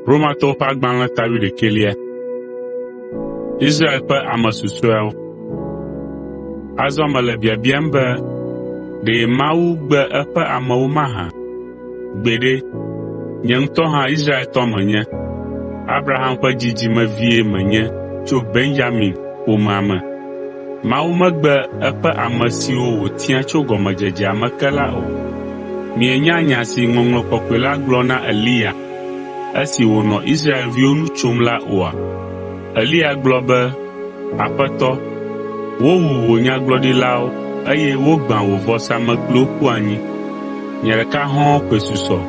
Romatɔwo ƒe agbalẽ ta wuiɖekɛlia. Israel ƒe ame susɔeawo. Azɔ mele biabiam be, ɖe Mawu gbe eƒe amewo mahã? Gbeɖe! Nye ŋutɔ hã Israeltɔ menye, Abraham ƒe dzidzimevie menye tso Benyamin ƒomea me. Mawu megbe eƒe ame siwo wòtia tso gɔmedzedzea me ke la o. Mienya nya si Ŋɔŋlɔ Kɔkɔe la gblɔ na Eliya esi wònɔ Israelviwo nu tsom la oa? Eliya gblɔ be, “Aƒetɔ, wowu wò nyagblɔɖilawo eye wogbã wò vɔsamlekpuiwo ƒu anyi. Nye ɖeka hɔ̃ɔ koe susɔ,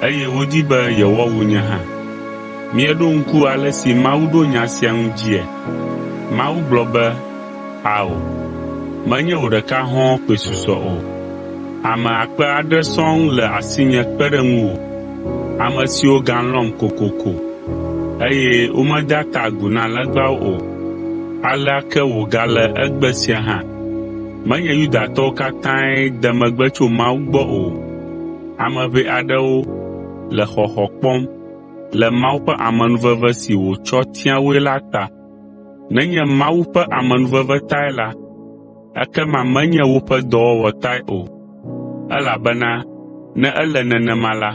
eye wodi be yewoawu nye hã.” Mieɖo ŋku ale si Mawu ɖo nya sia ŋu dzia? Mawu gblɔ be, “Ao, menye wò ɖeka hɔ̃ɔ koe susɔ o. Ame akpe adre sɔŋ le asinye kpe ɖe ŋuwò, ame siwo galɔ̃am kokoko, eye womedea ta agu na legbawo o.” Alea ke wògale egbe sia hã. Menye Yudatɔwo katãe de megbe tso Mawu gbɔ o. Ame ʋɛ aɖewo le xɔxɔ kpɔm le Mawu ƒe amenuveve si wòtsɔ tia woe la ta. Nenye Mawu ƒe amenuveve tae la, ekema menye woƒe dɔwɔwɔ tae o, elabena ne ele nenema la,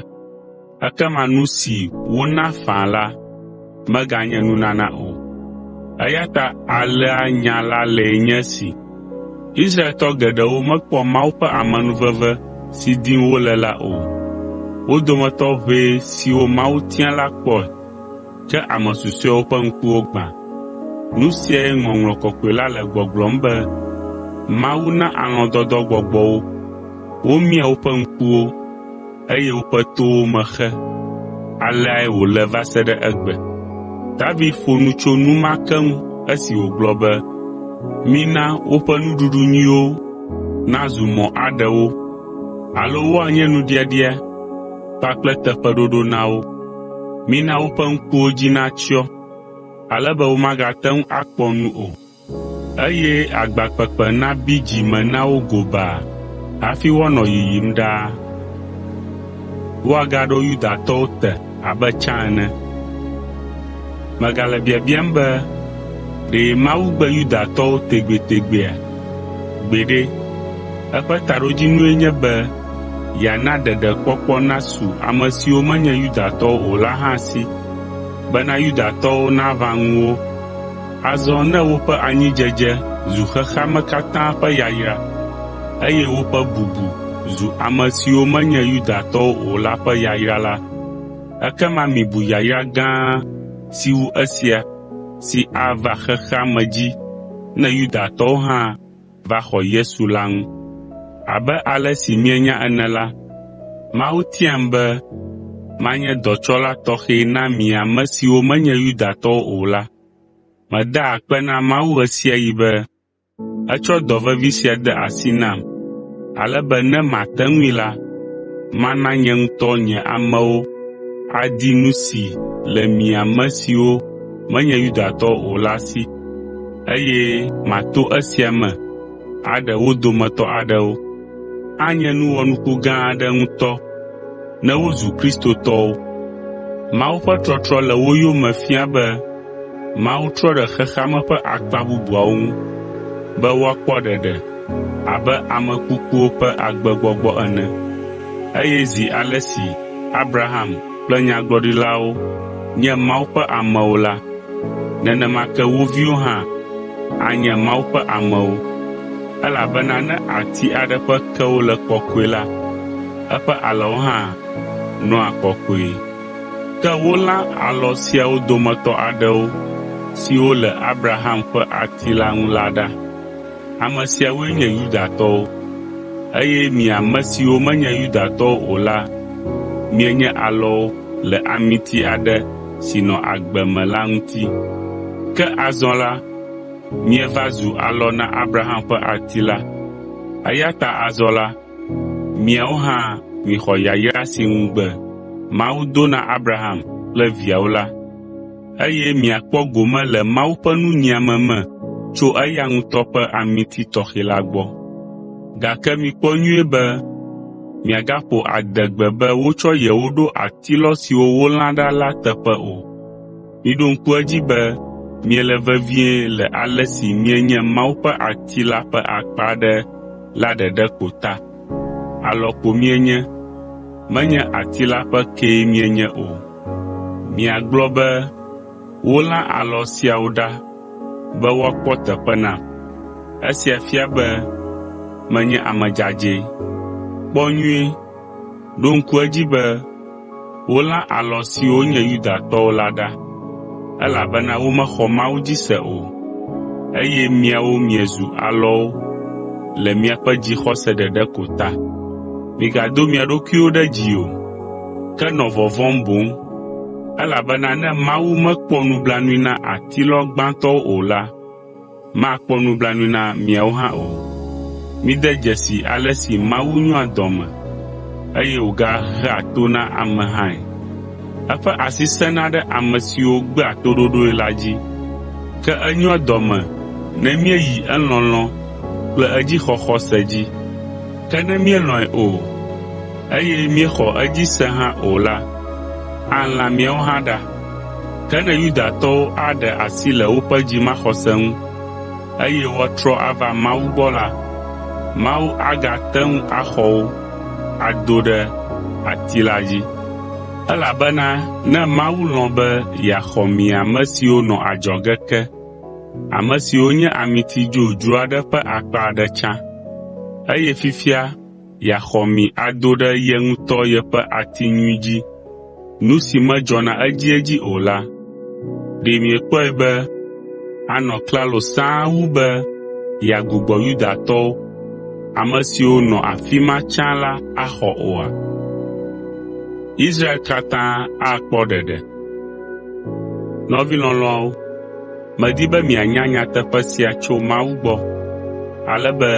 ekema nu si wona faa la meganye nunana o. Eya ta alea nya la lee nye esi: Israeltɔ geɖewo mekpɔ Mawu ƒe amenuveve si dim wole la o. Wo dometɔ ʋɛ siwo Mawu tia la kpɔe, ke ame susɔeawo ƒe ŋkuwo gbã. Nu siae Ŋɔŋlɔ Kɔkɔe la le gbɔgblɔm be, “Mawu na alɔ̃dɔdɔ gbɔgbɔ wo, womia woƒe ŋkuwo, eye woƒe towo me xe.” Aleae wòle va se ɖe egbe. David ƒo nu tso nu ma ke ŋu esi wògblɔ be, “Mina woƒe nuɖuɖu nyuiwo nazu mɔ aɖe wo alo woanye nuɖiaɖia kpakple teƒeɖoɖo na wo. Mina woƒe ŋkuwo dzi natsyɔ, ale be womagate ŋu akpɔ nu o, eye agba kpekpe nabi dzi me na wo gobaa hafi woanɔ yiyim ɖaa. Woagaɖo Yudatɔwo te abe tsã ene. Megale biabiam be, ɖe Mawu gbe Yudatɔwo tegbetegbea? Gbeɖe! Eƒe taɖodzinue nye be yeana ɖeɖekpɔkpɔ nasu ame siwo menye Yudatɔwo o la hã si, bena Yudatɔwo naʋã ŋu wo. Azɔ ne woƒe anyidzedze zu xexea me katã ƒe yayra, eye woƒe bubu zu ame siwo menye Yudatɔwo o la ƒe yayra la, ekema mibu yayra gã si wu esia si ava xexea me dzi ne Yudatɔwo hã va xɔ Yesu la ŋu. Abe ale si mienya ene la, Mawu tiam be manye dɔtsɔla tɔxɛ na mi ame siwo menye Yudatɔwo o la. Medaa akpe na Mawu ɣe sia ɣi be etsɔ dɔ vevi sia de asi nam ale be ne mate ŋui la, mana nye ŋutɔ nye amewo adi nu si le mi ame siwo menye Yudatɔwo o la si, eye mato esia me aɖe wo dometɔ aɖewo. Anye nu wɔnuku gã aɖe ŋutɔ ne wozu kristotɔwo. Mawu ƒe trɔtrɔ le wo yome fia be Mawu trɔ ɖe xexea me ƒe akpa bubuawo ŋu be woakpɔ ɖeɖe abe ame kukuwo ƒe agbegbɔgbɔ ene. Eye zi ale si Abraham kple nyagblɔɖilawo nye Mawu ƒe amewo la, nenema ke wo viwo hã anye Mawu ƒe amewo, elabena ne ati aɖe ƒe kewo le kɔkɔe la, eƒe alɔwo hã nɔa kɔkɔe. Ke wolã alɔ siawo dometɔ aɖewo siwo le Abraham ƒe ati la ŋu la ɖa. Ame siawoe nye Yudatɔwo, eye mi ame siwo menye Yudatɔwo o la mienye alɔwo le amiti aɖe si nɔ agbe me la ŋuti. Ke azɔ la, mieva zu alɔ na Abraham ƒe ati la, eya ta azɔ la, miawo hã mixɔ yayra si ŋugbe Mawu do na Abraham kple viawo la, eye miakpɔ gome le Mawu ƒe nunyiame me tso eya ŋutɔ ƒe amiti tɔxɛ la gbɔ. Gake mikpɔ nyuie be. miagaƒo adegbe be wotsɔ yewo ɖo atilɔ siwo wolã ɖa la teƒe o. Miɖo ŋku edzi be miele vevie le ale si mienye Mawu ƒe ati la ƒe akpa aɖe la ɖeɖe ko ta. Alɔ ko mienye, menye ati la ƒe kee mienye o. Miagblɔ be, “Wolã alɔ siawo ɖa be woakpɔ teƒe nam.” Esia fia be menye ame dzadzɛ. Kpɔ nyuie, ɖo ŋku edzi be wolã alɔ siwo nye Yudatɔwo la ɖa, elabena womexɔ Mawu dzi se o, eye miawo miezu alɔwo le miaƒe dzixɔse ɖeɖe ko ta. Migado mia ɖokuiwo ɖe dzi o, ke nɔ vɔvɔ̃m boŋ, elabena ne Mawu mekpɔ nublanui na atilɔ gbãtɔwo o la, makpɔ nublanui na miawo hã o. Mide dzesi ale si Mawu nyoa dɔme, eye wògahea to na ame hãe. Eƒe asi sẽna ɖe ame siwo gbea toɖoɖoe la dzi, ke enyoa dɔme ne míeyi elɔlɔ̃ kple edzixɔxɔ se dzi. Ke ne míelɔ̃e o, eye míexɔ edzi se hã o la, alã miawo hã ɖa. Ke ne Yudatɔwo aɖe asi le woƒe dzimaxɔse ŋu, eye woatrɔ ava Mawu gbɔ la, Mawu agate ŋu axɔ wo ado ɖe ati la dzi. Elabena ne Mawu lɔ̃ be yeaxɔ mi ame siwo nɔ adzɔge ke, ame siwo nye amiti dzodzro aɖe ƒe akpa aɖe tsã, eye fifia yeaxɔ mi ado ɖe ye ŋutɔ yeƒe ati nyui dzi, nu si medzɔna edziedzi o la, ɖe miekpɔe be anɔ klalo sãa wu be yeagbugbɔ Yudatɔwo, ame siwo nɔ afi ma tsã la axɔ oa? Nɔvi lɔlɔ̃awo, medi be mianya nyateƒe sia tso Mawu gbɔ, ale be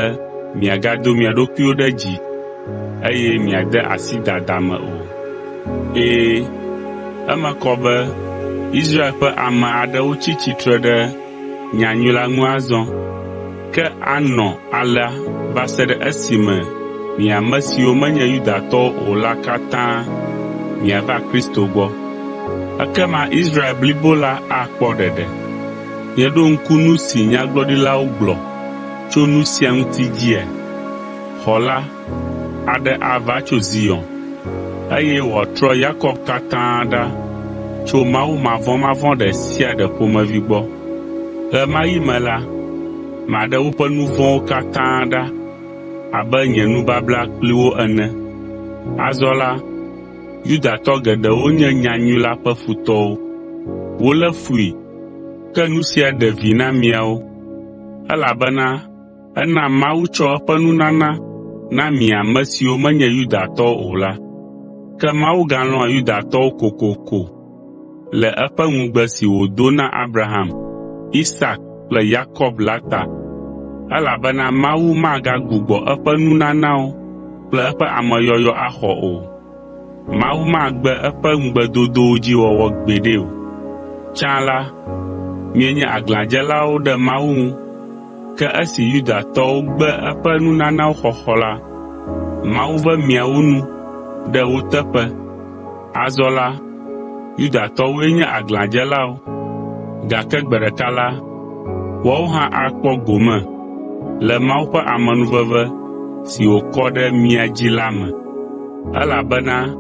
miagado mia ɖokuiwo ɖe dzi, eye miade asi dada me o. Ɛ̃, eme kɔ be Israel ƒe ame aɖewo tsi tsitre ɖe nyanyui la ŋu azɔ, ke anɔ alea va se ɖe esime mi ame siwo menye Yudatɔwo o la katã miava Kristo gbɔ. Ekema Israel blibo la akpɔ ɖeɖe. Mieɖo ŋku nu si nyagblɔɖilawo gblɔ tso nu sia ŋuti dzia? Xɔla aɖe ava tso Zion, eye wòatrɔ Yakob katã ɖa tso mawumavɔmavɔ̃ ɖe sia ɖe ƒomevi gbɔ. Ɣe ma ɣi me la, maɖe woƒe nu vɔ̃wo katã ɖa abe nye nubabla kpli wo ene. Azɔ la, Yudatɔ geɖewo nye nyanyui la ƒe futɔwo. Wolé fui, ke nu sia ɖe vi na miawo, elabena ena Mawu tsɔ eƒe nunana na mi ame siwo menye Yudatɔwo o la. Ke Mawu galɔ̃a Yudatɔwo kokoko le eƒe ŋugbe si wòdo na Abraham, Isak kple Yakob la ta, elabena Mawu magagbugbɔ eƒe nunanawo kple eƒe ameyɔyɔ axɔ o. Mawu magbe eƒe ŋugbedodowo dzi wɔwɔ gbeɖe o. Tsã la, mienye aglãdzelawo ɖe Mawu ŋu, ke esi Yudatɔwo gbe eƒe nunanawo xɔxɔ la, Mawu ve miawo nu ɖe wo teƒe. Azɔ la, Yudatɔwoe nye aglãdzelawo, gake gbe ɖeka la, woawo hã akpɔ gome le Mawu ƒe amenuveve si wòkɔ ɖe mia dzi la me, elabena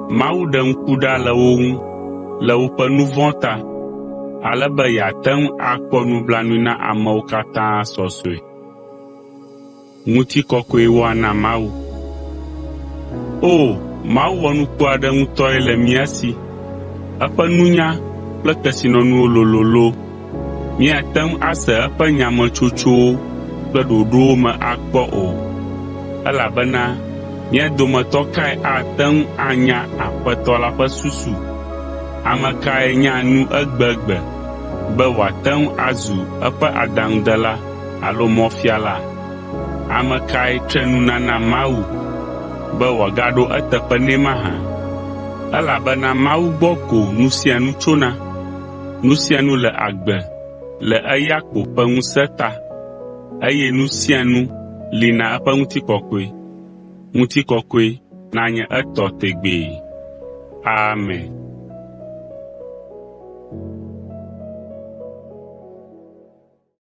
Mawu ɖe ŋku ɖa le wo ŋu le woƒe nu vɔ̃ ta, ale be yeate ŋu akpɔ nublanui na amewo katã sɔsɔe. O! Mawu wɔnuku aɖe ŋutɔe le mía si! Eƒe nunya kple kesinɔnuwo lolo loo! Míate ŋu ase eƒe nyametsotsowo kple ɖoɖowo me akpɔ o, elabena mía dometɔ kae ate ŋu anya Aƒetɔ la ƒe susu? Ame kae nya nu egbegbe be wòate ŋu azu eƒe adaŋudela alo mɔfiala? Ame kae tre nunana Mawu be wòagaɖo eteƒe nɛ mahã? Elabena Mawu gbɔ ko nu sia nu tsona. Nu sia nu le agbe le eya ko ƒe ŋusẽ ta, eye nu sia nu li na eƒe ŋutikɔkɔe. Ŋutikɔkɔe nanye etɔ tegbee. Amen.